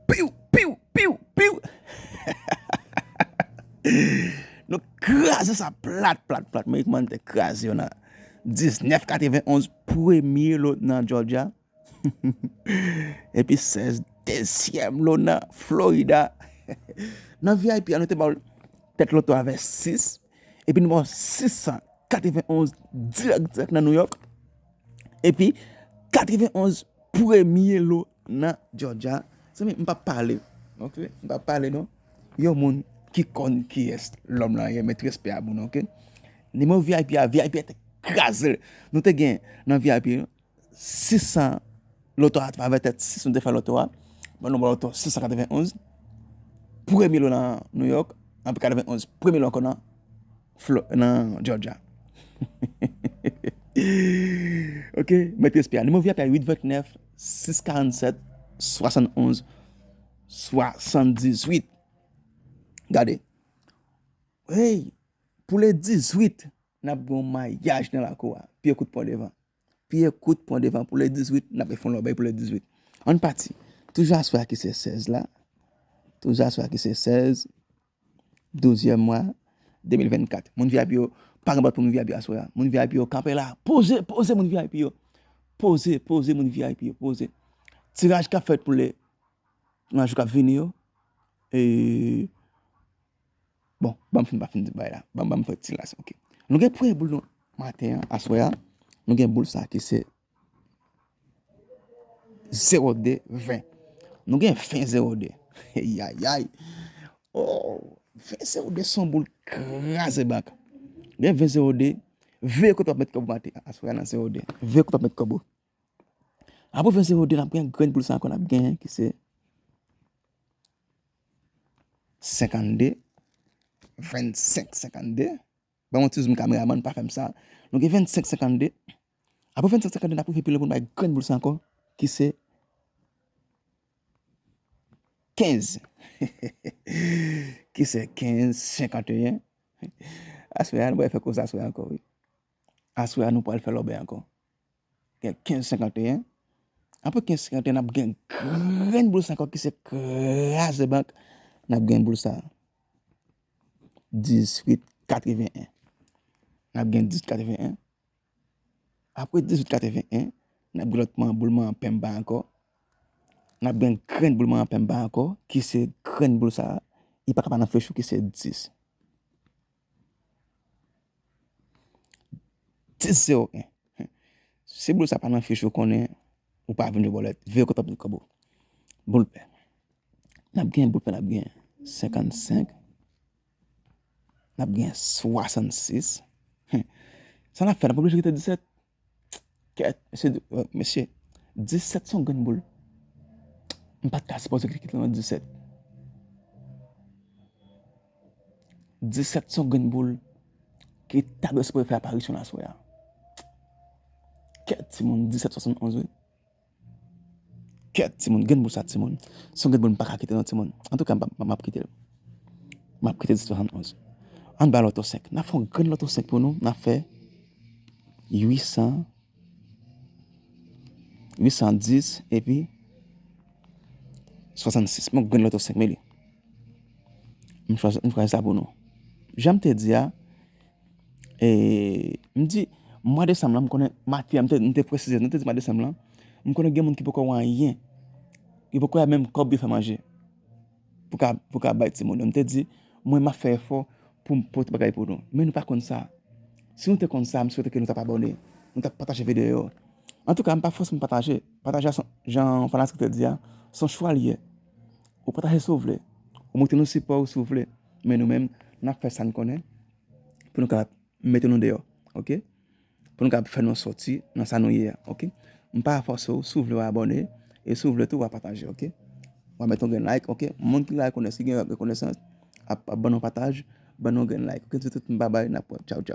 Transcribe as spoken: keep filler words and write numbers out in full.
Piw, piw, piw, piw. Nou kraze sa plat, plat, plat. Mwen kòmantè kraze yo nan diznèf katrevenonz premye lo nan Georgia. Epi sèz dezyèm lo nan Florida. Nan V I P a, nou te ba w tèt loto a vèsis. Epi nou ba w sis san katrevenonz dirèk, dirèk nan New York. Epi katrevenonz premye lo nan Georgia. Zanmi, m p ap pale. Ok? M p ap pale non. Yon moun ki konn kiyès lòm lan ye, met respè a moun, ok? Nimewo V I P a, V I P a te kraze. Nou te gen nan V I P sis san loto atravè tèt sis, nou te fè loto a. Bon, nou ba loto sis san katrevenonz. Premye lo nan New York, anpi katrevenonz premye lo ankò nan Flo-, nan Georgia. Ok, met respè a. Nimewo V I P a uit vennèf, sis karannsèt, swasannonz, swasanndizuit. Gade. Hey, pou le dizuit, n ap gen yon maryaj nan lakou a. Pye kout pon devan. Pye kout pon devan pou le dizuit, n ap fè yon lòbèy pou le dizuit. Ann pati. Toujou aswè a ki se sèz la. Toujou aswè a ki se sèz, douzyèm mwa, de mil vennkat. Moun V I P yo, pa gen bòt pou moun V I P aswè a. Moun V I P yo, kanpe la. Poze, poze moun V I P yo. Poze, poze moun V I P yo, poze. Tiraj k ap fèt pou le, nan jou k ap vini yo. E, bon, ban m fin, pa fin di bay la. Ban, ban m fè ti las, ok. Nou gen premye boul nou maten an, aswè a. Nou gen boul sa ki se zewo de ven. Nou gen ven zewo de. Yayay. Oh, ven zewo de se yon boul kraze bank. Gen ven zewo de. Veye kote w ap met kòb ou maten an, aswè a nan zewo de. Veye kote w ap met kòb ou. Apre ven zewo de, n ap gen grenn boul sa ankò, n ap gen ki se senkannde, vennsenk senkannde. Ban mwen ti zoom kameramann, pa fè m sa. Nou gen vennsenk senkannde. Apre vennsenk senkannde, n ap rive pi lwen pou n bay grenn boul sa ankò, ki se kenz. Ki se kenz senkanteyen. Aswè a, nou pral fè koze aswè a ankò, wi. Aswè a, nou pral fè lòbèy ankò. Gen kenz senkanteyen. Apre kenz senkanteyen, n ap gen grenn boul sa ankò ki se kraze bank. N ap gen boul sa. Dizuit katreven en. N ap gen dizuit katreven en. Apre dizuit katreven en, n ap gen lòt man, boul manman penmba ankò. N ap gen grenn boul manman penmba ankò, ki se grenn boul sa. Li pa ka pa nan fich ou, ki se dis. Dis zewo en. Si boul sa pa nan fich ou, konnen ou pa vin jwe bòlèt. Veye kote w ap met kòb ou. Boul pè. N ap gen boul pè, n ap gen senkannsenk. N ap gen swasannsis. Sa n ap fè, n ap oblije kite disèt. Kèt, mesye, mesye, disèt se yon grenn boul. M pa t ka sipoze kite l nan disèt. Disèt se yon grenn boul ki ta dwe sipoze fè aparisyon l aswè a. Kèt, timoun, disèt swasannonz, wi. Kèt, timoun, grenn boul sa, timoun. Se yon grenn boul m pa ka kite non, timoun. Antouka, m p ap, m ap kite l. M ap kite disèt swasannonz. Ann bay lòto senk. N ap fè yon grenn lòto senk pou nou. N ap fè uit san, uit san dis epi swasannsis. Mwen grenn lòto senk, men li. M chwazi, m chwazi sa pou nou. Jan m te di a, e, m di, mwa desanm lan, m konnen, maten an, m te, m te presize, m te di mwa desanm lan, m konnen gen moun ki poko wè anyen. Yo poko wè menm kòb yo fè manje. Pou ka, pou ka bay timoun yo. M te di, mwen, m ap fè efò pou m pote bagay pou nou. Men nou pa konn sa. Si nou te konn sa, m swete ke nou t ap abòne. Nou t ap pataje videyo yo. Antouka, m pa fòse moun pataje. Pataje a, se, jan fanatik te di a, se yon chwa li ye. Ou pataje si w vle. Ou montre nou sipò w si w vle. Men nou menm, n ap fè sa n konnen pou nou kapab mete nou deyò. Ok? Pou nou kapab fè nou sòti nan sa nou ye a. Ok? M pa fòse w, si w vle w abòne, e si w vle tou w a pataje. Ok? W a mete yon grenn like. Ok? Moun ki la rekones-, ki gen rekonesans, ap, ap ban nou pataj, ban nou grenn like. Ok? Se tout, m babay, n ap wè. Tchaw, tchaw.